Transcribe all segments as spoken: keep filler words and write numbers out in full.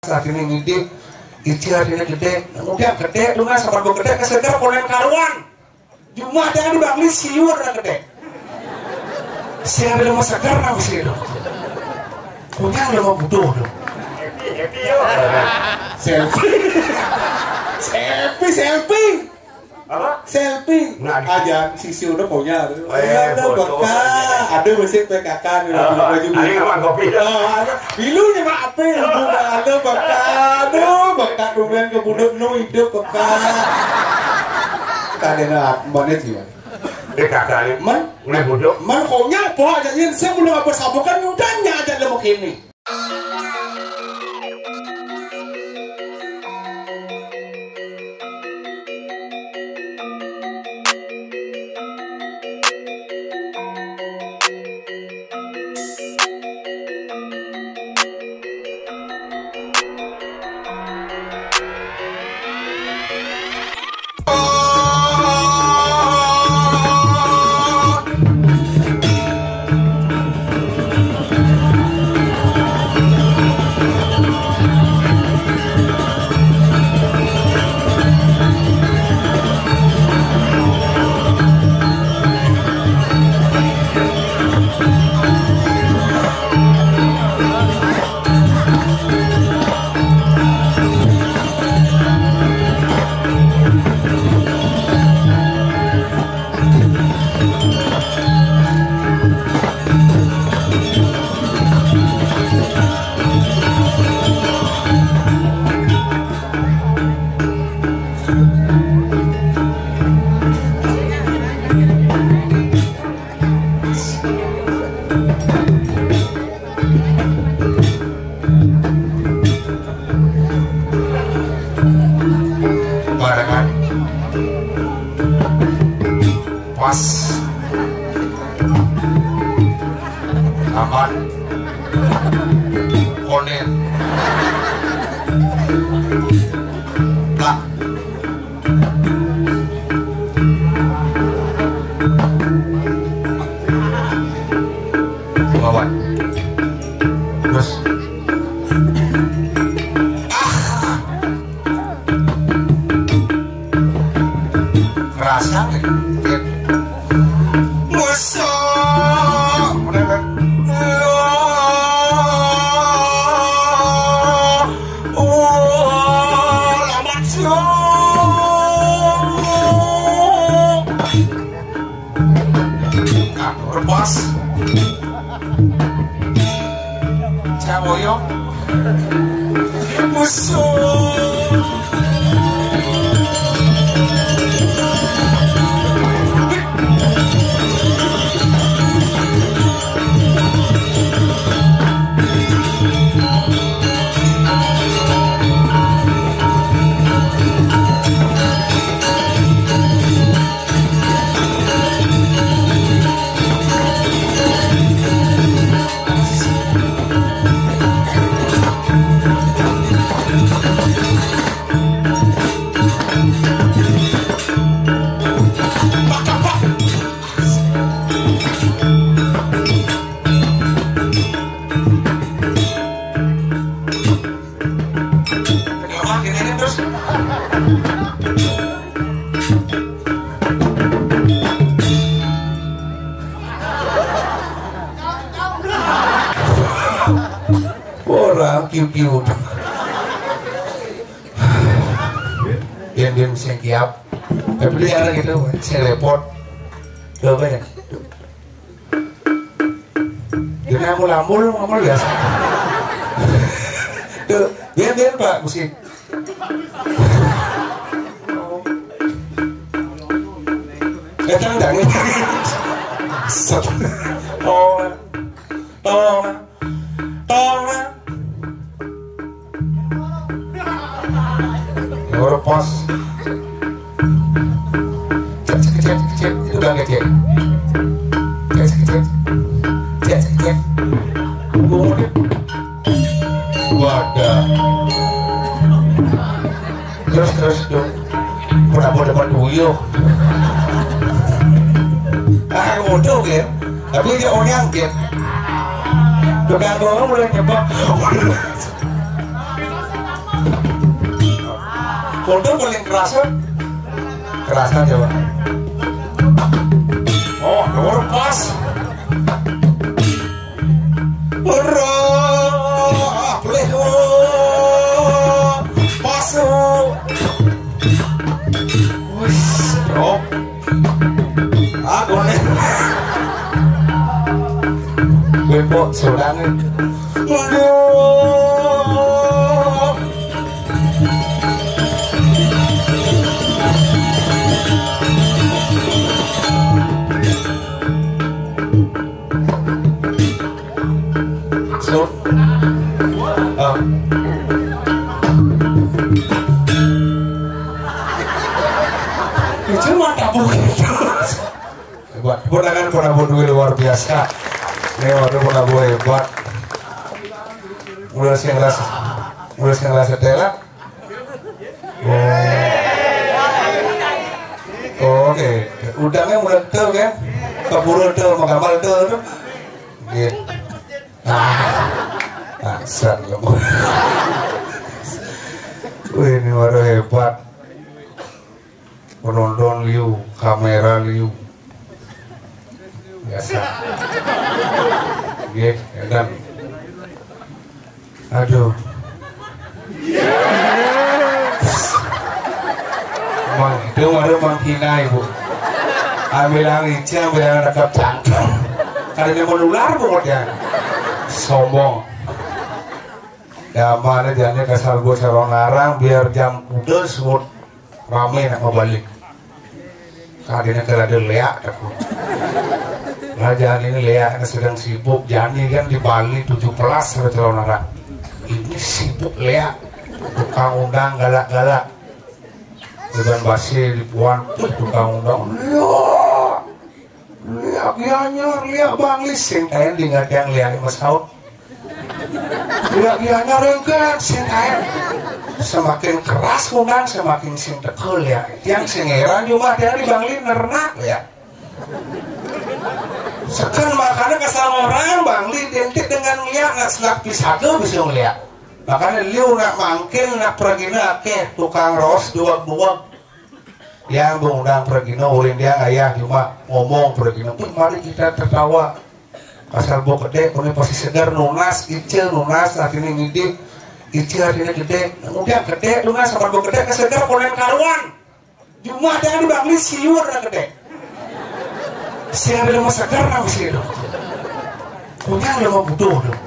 Artinya ngidip, icil artinya gedé. Kemudian gedé tuh nggak sabar gedé, keseger konen karuan. Jumah jangan dibangli siur na gedé. Siapa yang mau seger na sih itu? Punya udah mau butuh tuh. Selfie, selfie, selfie. Apa? Selfie. Nah, aja sisi udah punya. Eh, ada bodoh. Ada masih P K K nih, ah, baju ada yang biru. Sama kopi. Ah, ada. Bilunya mah apa? Ada P K K. Aduh, P K K dumen ke budut nu hidup P K K. Tadi na mana sih, Mas? Eh, kakak ini. Man? Udah bodoh. Man konya apa aja, saya belum apa sabukan, udah nya aja lo begini. Barengan. Pas. Aman. Konen. Plak. Lawan. Terus. Ah. Kerasa, ya. Musuh. Bener, kan? Oh, lambat, sih. Nah, lepas. Cawoyo. Musuh. Orang piu-piu. Yang dia sing kiap. Tapi dia ada gitu, saya repot. Coba ya. Dia ngambul-ngambul, ngambul biasa. Tuh, biar, biar, Pak, musik. Eh, tang, tang. Set. Tong, tong, tong. Ngoro pos. Cek, cek, cek, cek. Itu udah ngecek. Cek, cek, cek. Cek, cek, cek. Wadah. Terus, terus, dong. Pura-pura depan tuyul. Ah, udah, Gen. Tapi dia orang, Gen. Tukang bohong mulai nyebak. Pondok paling kerasa. Kerasa coba. Oh, nomor pas. Hurrah, boleh. Pas. Wis, oh. Aku nih. Gue kok seorang. Aduh. So, ah. Itu mah tabung. Hebat. Tepuk tangan Prabu Dwi luar biasa. Ini waduh Prabu hebat. Mulai sing rasa, mulai sing rasa tela. Oh. Oh, oke. Udangnya mulai tuh kan. Keburu tuh, menggambar tuh. Gitu. Ah, dasar lo. Wih, ini waduh hebat. Penonton liu, kamera liu. Biasa. Nggih, edan. Aduh. Mang, itu baru menghina ibu. Ambil yang licin, ambil yang dekat cangkem. Karena menular pokoknya. Sombong. Damane jane kesal gue sareng larang biar jam kuda semut rame nak mau balik. Kadene keur ada leak aku. Nah, jani ini leak sedang sibuk. Jani kan di Bali tujuh belas ada calon orang. Ini sibuk leak. Tukang undang galak-galak. Dengan basi dipuan, tukang undang. Leak. Leak Gianyar, leak Bangli, sing kaen di ngatiang leak Mas Haud. Leak Gianyar engke sing kaen. Semakin keras ngundang, semakin sing tekel ya. Tiang sing heran cuma tiang di Bangli nernak ya. Seken makanya kesal orang Bangli identik dengan leak, nak selak pisaga bisa ngeliak. Makanya liu nak mangkin, nak pergina akeh tukang ros duag-duag. Yang mengundang pergina, urin dia ayah cuma ngomong pergina. Pun mari kita tertawa. Pasal bau gede, punya pasti segar, nunas, ice, nunas, artinya ngidip, ice, artinya gede. Kemudian gede, nunas, sama bau gede, kesegar, konen karuan. Cuma ada yang di Bangli, siur, ada gede. Siang ada mau segar, nang siur. Punya ada mau butuh, tuh.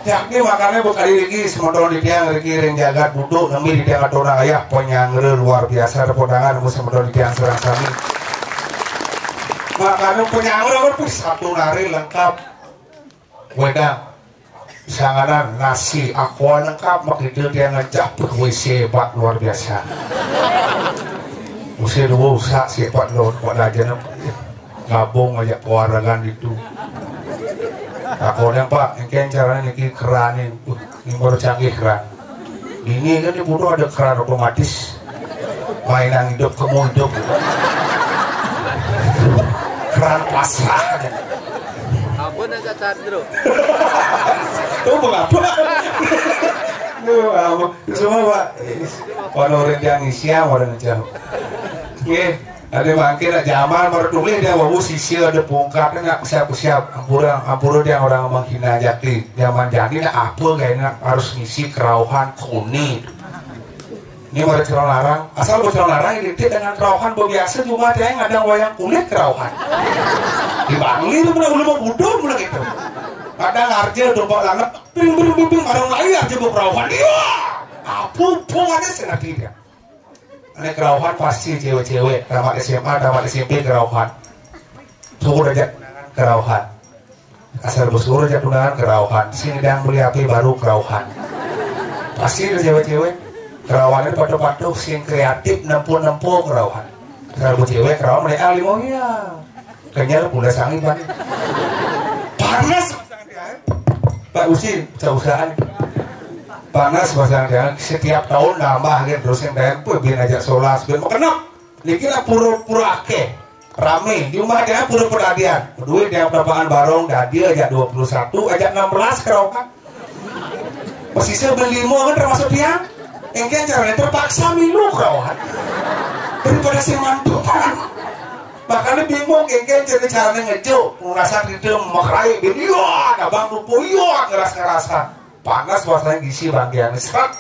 Yakni makanya bukan diri, sementara di tiang, riki, ring jagat, butuh, nami di tiang, atau orang ayah, penyangre luar biasa, tepuk tangan, namun sementara di tiang, serang kami. Makanya penyangre, pun satu nari lengkap. Wedang, sanganan, nasi, aqua lengkap, mak itu dia ngejaput W C hebat luar biasa. W C dua usah sih, Pak, lo, Pak, aja, gabung aja keluargaan itu. Aku yang, Pak, engken caranya niki keranin. Uh, ini baru canggih keran. Ini kan di butuh ada keran otomatis. Mainan hidup, kamu hidup. Keran pasrah. Ampun, Kak Sandro. Tuh, mengapa? Tuh, apa? Semua, Pak. Pada orang yang siang, orang jam. Nggih, ada makin zaman baru tulis dia, baru sisi ada pungkatnya, nak siap-siap. Ampura, ampura dia orang menghina jati. Zaman jadi nak apa kayaknya harus ngisi kerauhan kuning. Ini baru calon larang. Asal baru calon larang identik dengan kerauhan, biasa cuma dia yang ada wayang kulit kerauhan. Di Bangli itu pernah belum mau budu, pernah gitu. Kadang arja domba langet, bing, bing, bing, bing, orang lain arja mau kerauhan. Iya. Apa hubungannya sih nanti dia? Ini kerauhan pasti cewek-cewek, tamat S M A, tamat S M P kerauhan. Syukur aja kerauhan. Asal bersyukur aja tunangan kerauhan. Sing dang beli api baru kerauhan. Pasti ada cewek-cewek. Kerauhan itu patuh-patuh, sing kreatif, nempuh-nempuh kerauhan. Asal cewek kerauhan mulai alim, oh iya. Kenyal pula sangi, Pak. Panas. Pak Usi, usaha-usahaan. Panas pasang dia. Setiap tahun nambah kan terus yang kayak, "Wih, bin aja solas, bin mau kenap." Niki lah pura-pura akeh. Rame. Di rumah dia pura-pura dia. Duit dia berapaan barong, dia aja dua puluh satu, aja enam belas kerauhan. Masih saya beli limo kan termasuk dia. Engké carané terpaksa milu kawan. Daripada sing mantukan. Makanya bingung engké jadi carané ngejuk, ngerasa gitu, makrai, bin, iya, abang rupo, iya, ngeras-ngerasa. Panas suasana gisi bangkian, seret.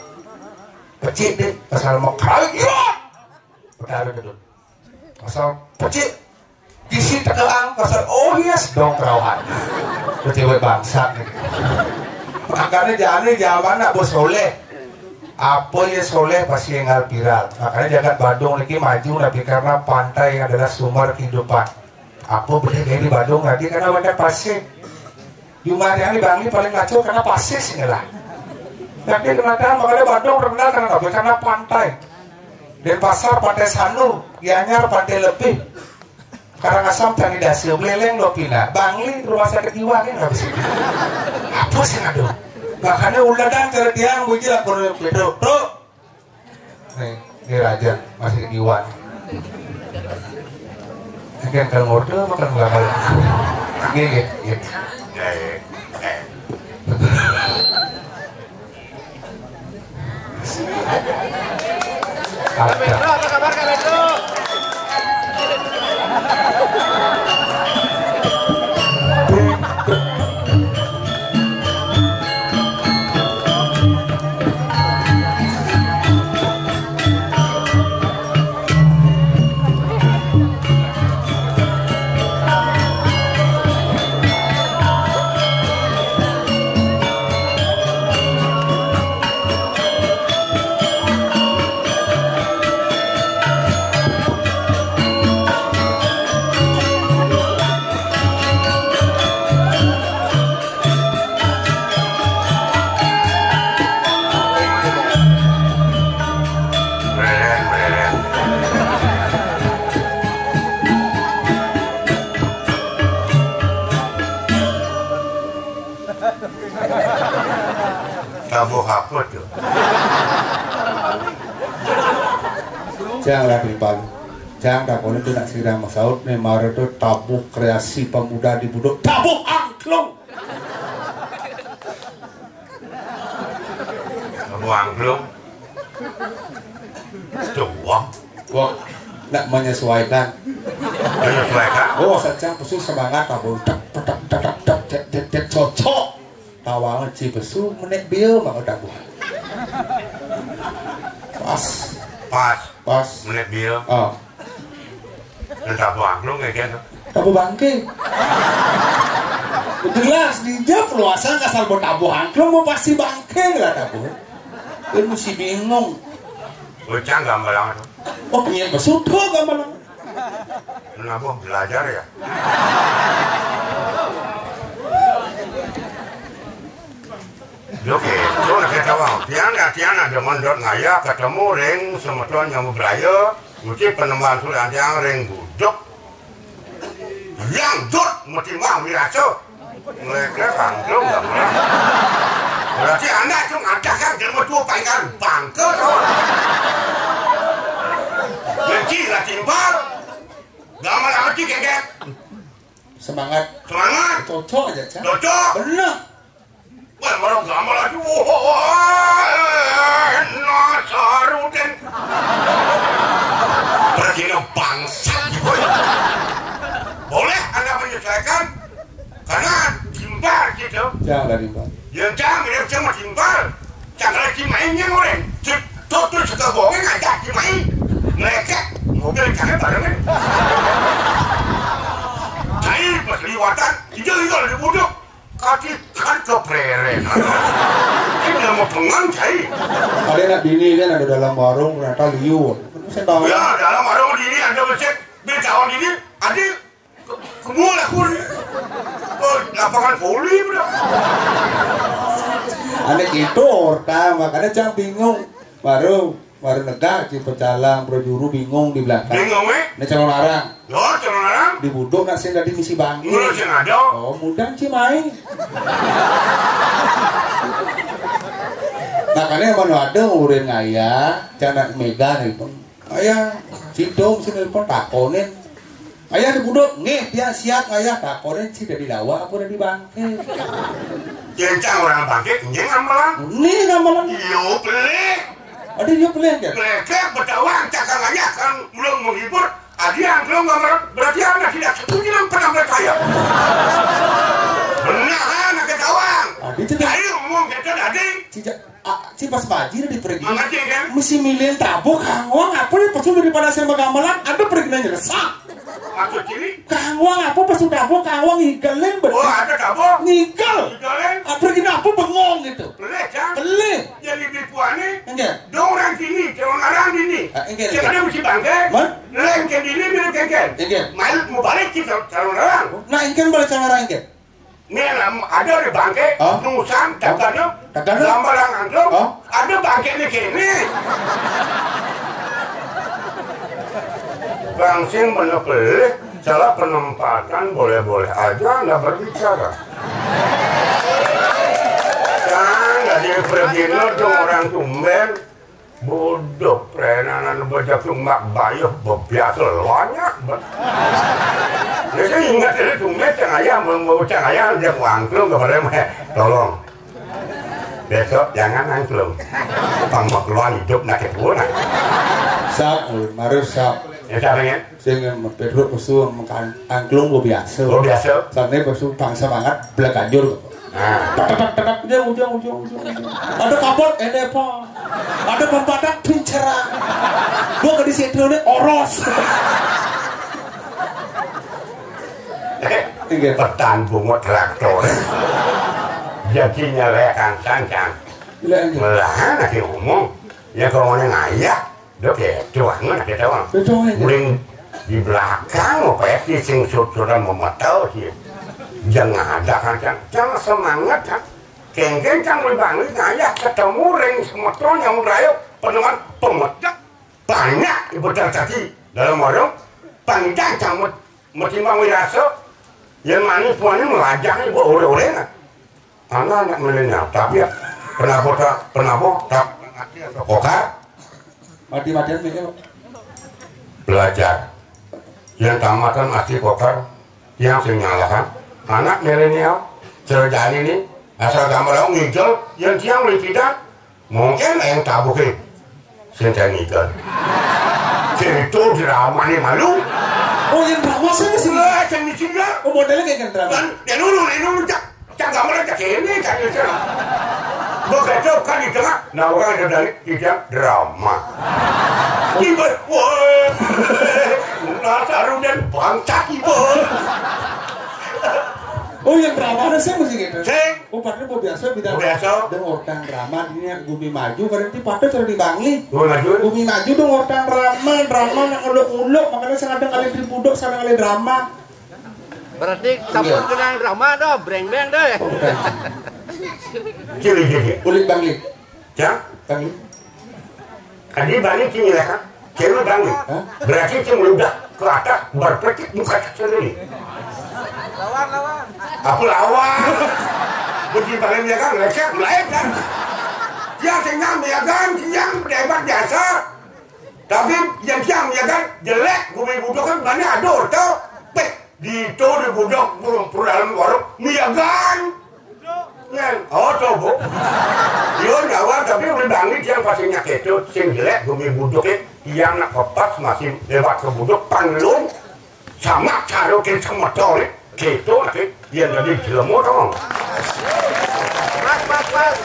Pecik deh, asal makrai, iya. Udah ada gedut. Asal pecik, gisi tekelang, asal, oh iya, sedong kerauhan. Kecewa bangsa nih. Makanya jangan nih, zaman nak bos soleh. Apa ya soleh pasti enggal viral. Makanya jagat Badung niki maju, tapi karena pantai adalah sumber kehidupan. Apa boleh dari Badung lagi karena banyak pasir. Jumlah yang di Bangli paling ngaco karena pasir sih lah. Tapi kenapa makanya Badung terkenal karena apa? Karena pantai. Denpasar Pantai Sanur, Gianyar Pantai Lebih, Karangasem Tani Dasi, Buleleng Lopina, Bangli Rumah Sakit Jiwa kan nggak bisa. Apa sih ngaduh? Makanya uladan cara tiang bujil aku dulu, bro. Nih, ini raja masih Iwan. Ini kan kalau ngorder makan lama. Ini, ini, ini. Ada. Tabuh apa tu? Cang lah, Bang. Cang, takonin tu nak sira masaut nih, mara tu tabuh kreasi pemuda di Buduk. Tabuh angklung. Tabuh angklung. Doang. Wah, nak menyesuaikan. Menyesuaikan. Oh, saja khusus semangat tabuh. Tek, tek, tek, tek, tek, tek, tek, tek, cocok. Tawang ci besu menek bieu mah udah buah. Pas. Pas. Pas. Menek bieu. Oh. Dan tabuh angklung kayak gitu. Tabuh bangke. Jelas dijawab luasan kasar mau tabuh angklung mau pasti bangke lah tabuh. Dia mesti bingung. Bocah gambalang. Oh, punya besu tuh gambalang. Nabuh belajar ya. Yo gitu, nak kita wang. Tiang ya tiang ada mondot ngaya ketemu ring semeton yang beraya, mesti penemban surat tiang ring Buduk. Yang jut mesti mah wirasa. Mereka kandung ya mereka. Berarti anak itu ngadah kan jelma tua pangkat bangke tau. Benci lah timpal. Gamal hati keket. Semangat. Semangat. Cocok aja, Cang. Cocok. Bener. Wah, malah gamal hati. Wah, Nasarudin. Pergi bangsat gitu. Boleh Anda menyesuaikan? Karena timpal gitu. Jangan timpal. Ya, jangan, ya, jangan timpal. Jangan lagi mainnya orang. Tuh, tuh, suka bohongin aja, dimain. Ngelecek, mobil jangan barengan. Saya pas liwatan, itu, itu, di Buduk. Kaki kan kepreren. Ini mau pengang, saya. Ada nak bini kan ada dalam warung, ternyata liur. Saya tahu. Ya, dalam warung ini ada masjid. Dia tahu ini, ada. Kebun aku ni. Oh, lapangan voli pula. Anak itu orta, makanya Cang bingung. Baru, baru negak, ci pecalang, bro juru bingung di belakang. Bingung, eh? Ini calon arang. Yo, calon arang. Di Buduk nak sing tadi misi bangke. Ngurus yang ada. Oh, mudah ci main. Makanya mana ada ngurin ngaya, Cang nak mega nih pun. Ayah, ci dong sini pun takonin. Ayah di Buduk, nggih, dia siap ngayah takonin ci dari lawa apa dari bangke. Yang Cang orang bangke, nggih gamelan. Ini gamelan. Yo, pelik. Ada dia pelih kan? Mereka bertawang cakang aja kan belum menghibur. Ada yang belum nggak mer-, berarti anda tidak setuju dengan pendapat saya. Benar kan, nak ketawa. Ah, dia cakap. Saya ngomong kita tadi. Sejak, ah, si pas baji dah dipergi. Mengerti kan? Mesti milih tabuk, kangwang, apa ni? Pasal daripada saya gamelan, ada pergi nanya resah. Maksud ciri? Kangwang apa pas sudah apa? Kangwang ngigelin bener. Oh, ada kabur. Ngigel. Ngigel, eh? Apa gini apa bengong gitu? Pelih, Cang. Pelih. Jadi dipuani. Enggak. Dong orang sini, calon orang sini. Ah, enggak, enggak. Ada mesti bangke. Mana? Leng ke dini, bila kengken. Enggak. Main mau balik kita calon orang. Nah, enggak balik calon orang enggak. Ni ada di bangke, hah? Nusan, hah? Tagana, tagana? Gambaran angklung, hah? Ada bangke ni kini. Bang Sing benar pelih, salah penempatan boleh-boleh aja anda berbicara. Kan dari pergi dong orang tumben. Bodoh, prenanan bocah tumbak bayuh bebiasa banyak banget. Jadi ingat ini tumbak cang ayah, mau cang ayah dia wangklung ke mereka, "Tolong besok jangan angklung, pang mau keluar hidup nak ketua nak." Sap, marus sap. Ya, siapa ya? Sing mepet ruk musuh makan angklung gua biasa. Gua biasa. Sana musuh bangsa banget, belakajur. Nah. Tetek, tetek, ujung, ujung, ujung, ujung, ujung. Ada kapot, ini apa? Ada pempatak, pinceran. Gua ke di situ nih, oros. Eh, tinggal petan bungut traktor. Jadi nyelekan sancang. Lah, iya. Melahan lagi ngomong. Ya, kalau ngomongnya ngayah. Dok ya, doangan kita, Bang. Betul, iya. Uling di belakang, apa ya, sing sut-sutan memetel, sih. Jangan ada, kan, Cang. Cang semangat, kan. Kengken, Cang, uling bangli, ngayah ketemu ring semeton yang rayo, pendengar pemetek, banyak ibu terjadi dalam warung, panjang, Cang, met-, metimbang wirasa, yang manis, puannya melajah, ibu ore-ore, nah. Anak-anak milenial, tapi ya, kenapa tak, kenapa tak kokar? Mati-matian mikir. Belajar. Yang tamatan asli kokar, yang sing nyalahan. Anak milenial, cerjaan ini, asal gambar aku ngigel, yang tiang beli tidak, mungkin yang tabuhin. Sing saya ngigel. Cerita drama ni malu. Oh, yang drama saya sih. Eh, yang di sini lah. Oh, modelnya kayak drama. Dan dia dulu, dia dulu, Cak. Cak gambar aja kene, Cak, gitu. Begitu kan di tengah, nah, orang ada dari tidak drama. Tiba, wah, nah, saru dan bangsa tiba. Oh, yang drama ada saya mesti gitu. Sing. Oh, padahal gua biasa bidang. Gua biasa. Dong orang drama ini yang Gumi Maju, kadang ti patut sudah di Bangli. Gumi Maju. Gumi Maju dong orang drama, drama nak nguluk-nguluk, makanya saya kadang kali di budok, saya kali drama. Berarti sampun kenal drama dah, breng-breng deh. Cili, cili. Ulit Bangli. Cang? Bangli. Tadi Bangli cili lah, kan? Cili Bangli. Hah? Berarti cili udah ke atas, berpetik muka cili. Lawan, lawan. Apa lawan? Budi Bangli ya, kan? Lecet, lain, kan? Dia sing nyam ya, kan? Dia hebat biasa. Tapi yang tiang miagan jelek, gumi budok kan mana ada orta. Peh, di itu di budok, burung pura dalam warung, miagan. Ngen, oh, coba. Yo, nyawa, tapi udah bangun tiang pasti nyak itu, sing jelek, gumi budok, eh. Tiang nak kepas masih lewat ke budok, panglung. Sama cara kita motor, eh. Gitu, eh. Yang jadi jelema, dong. Pas, pas, pas.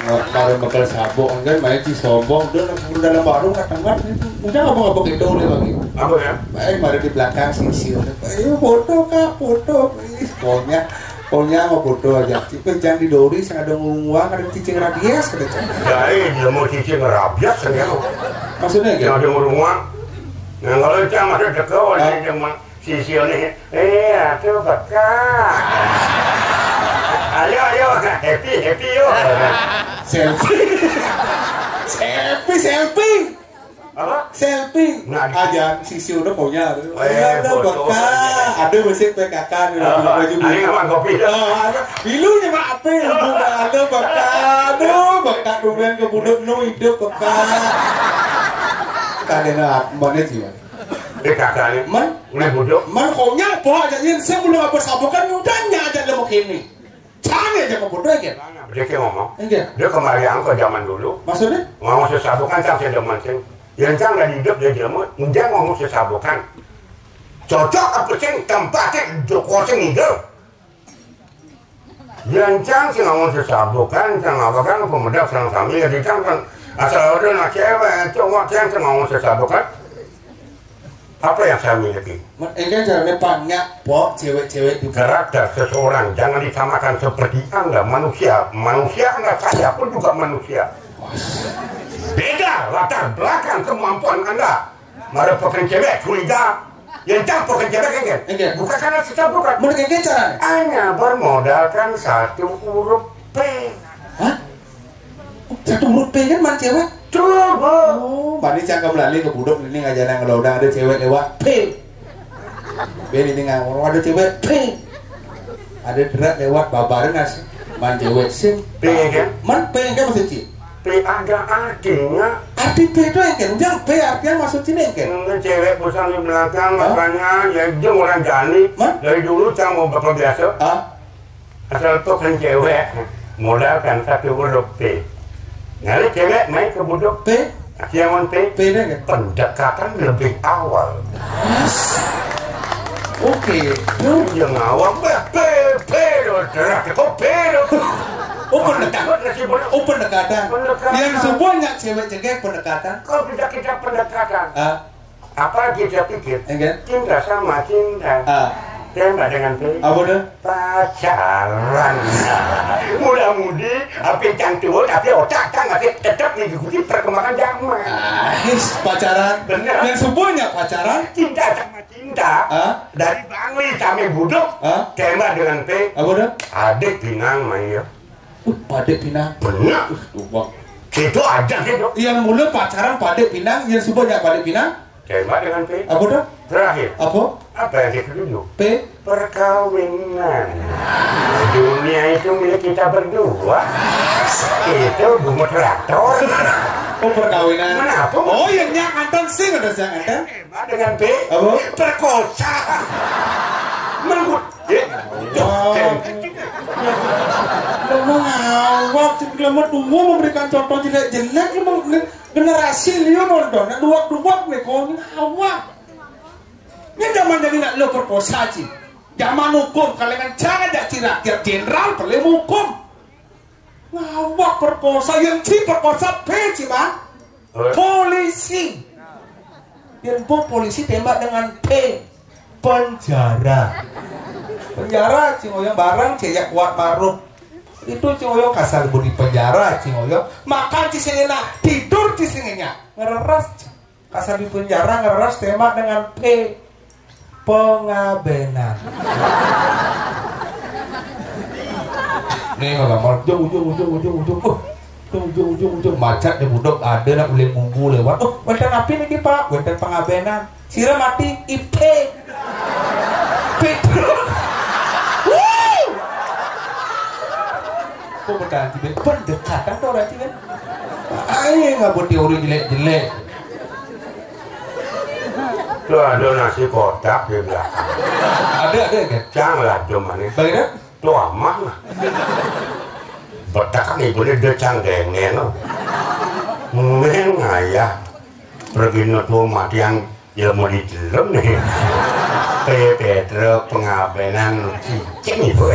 Kalau bakal sabuk kan main si sombong, dia nak dalam warung, nak tempat itu. Udah ngomong apa gitu, dia lagi. Apa ya? Baik, mari di belakang sisi. Ayo foto, Kak, foto. Ih, pokoknya, pokoknya mau foto aja. Tapi jangan didori, saya ada ngurung uang, ada cicing rabies, kata cang. Ya, eh, dia mau cicing rabies, saya. Maksudnya, gitu? Yang ada ngurung uang. Nah, kalau cang ada dekat, orang yang mah. Sisi ini, eh, atuh bekas. Ayo, ayo, happy, happy, yuk. Selfie. Selfie, selfie. Apa? Selfie. Nah, aja, sisi udah punya. Eh, ada foto bekas. Ada masih P K K nih, ah, baju biru. Ada kopi. Ah, ada. Bilunya mah apa? Ada bekas. Aduh, bekas, kemudian ke budut, nu hidup bekas. Tadi nak, mana sih, Mas? Eh, kakaknya. Man? Udah bodoh. Man, konyol, po aja, yang saya belum apa sabukan, udah nya aja lemu kini. Cang aja mau bodoh aja. Dia ki ngomong. Enggak. Dia kembali ke zaman dulu. Maksudnya? Ngomong sesabukan cang sing demen sing. Yang cang dari hidup dia jelema, dia ngomong sesabukan. Cocok apa sing tempatnya joko sing hidup. Yang cang sing ngomong sesabukan, cang apa kan pemuda serang sami ya di cang kan asal ada nak cewek, cowok cang sing ngomong sesabukan. Apa yang saya miliki? Engke jarane banyak, Pok, cewek-cewek di karakter seseorang jangan disamakan seperti Anda manusia. Manusia Anda, saya pun juga manusia. Beda latar belakang kemampuan Anda. Mara peken cewek curiga. Yang cang peken cewek kan? Enggak. Bukan karena susah bukan. Menurut engke carane? Hanya bermodalkan satu huruf P. Hah? Satu huruf P kan man cewek? Coba. Oh, mani cangkem lali ke budok ini ngajana ngelodang ada cewek lewat P. P ini ngawur ada cewek P. Ada derat lewat babaran nasi. Man cewek sing. P kan? Man P kan maksud ci? P ada artinya. Arti P itu yang kan? Yang P artinya maksud ci kan? Ini cewek pusing di belakang, makanya ya dia orang jani. Man? Dari dulu cang mau bapak biasa. Ah? Asal tuh kan cewek, modalkan satu huruf P. Nyari cewek main ke budok P. Siangan P. P deh kan? Pendekatan lebih awal. Oke. Yang awal P, P, P, lo derah, kok P, lo? Oh, pendekatan. Nasi bola. Oh, pendekatan. Pendekatan. Yang semuanya cewek cengkeh pendekatan. Kau bisa kita pendekatan. Ah. Apa kita pikir? Enggak. Cinta sama cinta. Ah. Tembak dengan P. Apa tuh? Pacaran. Muda-mudi, apa yang tua, tapi otak kan masih tetap mengikuti perkembangan zaman. Ah, pacaran. Bener. Yang semuanya pacaran. Cinta sama cinta. Ah? Dari Bangli sampai Budok. Ah? Tembak dengan P. Apa tuh? Adik pinang mah iya. Uh, pada pinang. Bener. Uh, tuh, Bang. Itu aja gitu. Yang mula pacaran pada pinang, yang semuanya pada pinang. Tembak dengan P. Apa dah? Terakhir. Apa? Apa yang kita tuju? P. Perkawinan. Dunia itu milik kita berdua. Itu bunga traktor. Oh, perkawinan. Kenapa? Oh, yang nyak antan sing ada siang antan. Tembak dengan P. Apa? Perkosa. Menurut. Eh, wow. Lo mau ngawak, cik, lo mau tunggu memberikan contoh jelek-jelek, lo mau generasi liu nonton, yang luak-luak nih, kau ngawak. Ini zaman jadi nak lo perkosa, ci. Zaman hukum, kalian jangan jak cirak, tiap jenderal boleh hukum. Ngawak perkosa, yang ci perkosa P, ci, Bang. Polisi. Yang bu polisi tembak dengan P. Penjara. Penjara, ci ngoyong barang, ci ya kuat maruk. Itu ci ngoyong kasar budi penjara, ci ngoyong. Makan ci sing enak, tidur ci sing enak. Ngereres, ci. Kasar di penjara ngeras tembak dengan P. Pengabenan. Nih, kalau mau ujung, ujung, ujung, ujung, ujung. Uh, ujung, ujung, ujung, ujung. Macet di budok ada nak boleh munggu lewat. Oh, wonten api niki, Pak. Wonten pengabenan. Sira mati I P. Petruk. Wuh. Kok bertahan sih, Ben? Pendekatan tuh orang sih, Ben. Ayo nggak buat teori jelek-jelek. Tuh ada nasi kotak di belakang. Ada, ada, kan? Cang lah, cuman nih. Bagaimana? Tuh aman lah. Betak kan ibunya dia cang dengeng. Men ngayah. Pergi nutu mati yang ilmu di jelem nih. P P T pengabenan cicing ibu.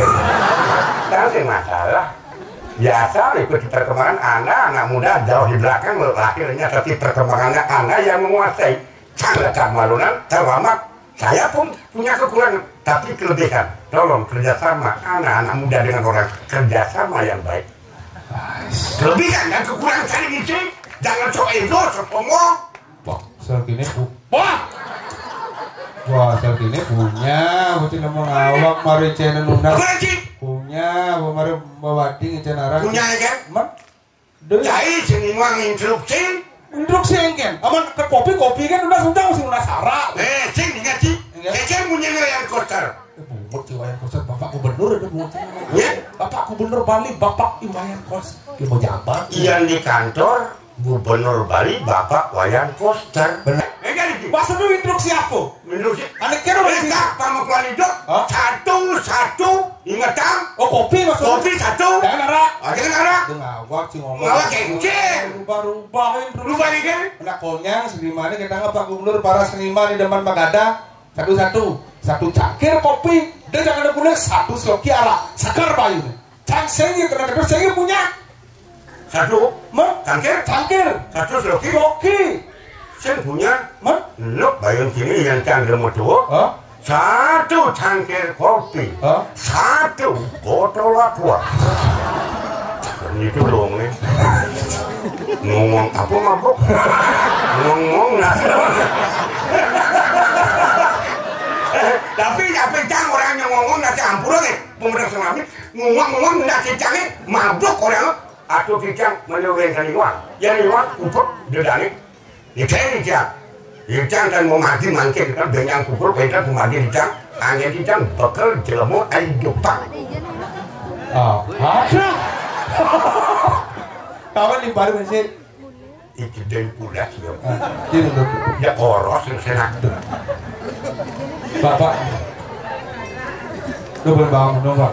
Kan sih masalah. Biasa ikut perkembangan anak, anak muda jauh di belakang lahirnya, tapi perkembangannya anak yang menguasai. Sangat malunan, terlambat. Saya pun punya kekurangan, tapi kelebihan. Tolong kerjasama anak-anak muda dengan orang, kerjasama yang baik. Kelebihan dan kekurangan saling isi. Jangan sok ego, sok sombong. Wah, asal kene pu-, wah. Wah, asal kene punya, bocil ngomong awak mari cene nunas. Apa sih? Punya, bu mari bawa ding cene arang. Punya ya kan? Cai sing ngomong instruksi. Instruksi engken. Aman ke kopi, kopi kan udah sudah sing udah sara. Eh, sing ingat sih. Enggak. Cecen punya yang kotor. Eh, bungut Iwayan Koster, Bapak Gubernur ada bungut. Ya? Bapak Gubernur Bali, Bapak Iwayan Koster. Dia mau jabat. Yang di kantor Gubernur Bali, Bapak Wayan Koster. Benar. Eh, kan itu. Maksud lu instruksi apa? Instruksi. Anak kira eh, masih tak, Pak Muklan itu. Hah? Satu, satu, Ingetang. Oh, kopi maksudnya? Kopi satu. Jangan arak. Oh, jangan arak. Itu ngawak sih ngomong. Ngawak kengkeng. Rubah-rubahin terus. Rubah kengkeng. Anak konyang senimannya kita ngapa gubernur para seniman di depan Magada. Satu-satu. Satu cangkir kopi. Dia jangan ada gula satu sloki arak. Segar payu. Cang sengi kena kedua sengi punya. Satu. Mah? Cangkir. Cangkir. Satu sloki. Sloki. Sing punya. Mah? Nuk bayun sini yang cangkir mau tuh. Hah? Satu cangkir kopi, Hah? Satu botol aqua. Ini tuh dong nih. Ngomong apa mabuk? Ngomong nasi. Tapi tapi cang orang yang ngomong nasi ampura nih, pemuda tsunami ngomong-ngomong nasi cangnya mabuk orang atau cicang menurunkan iwan, yang iwan untuk dedani. Icang, icang. Icang kan mau mati mangkin kan benyang kukur pentas mau mati icang. Angin icang bekel jelemu air Jepang. Ah, aduh. Kawan di baru sih. Itu dari pulas ya. Ah, ini tuh. Ya koros yang senak. Bapak. Lu belum bangun dong, Pak.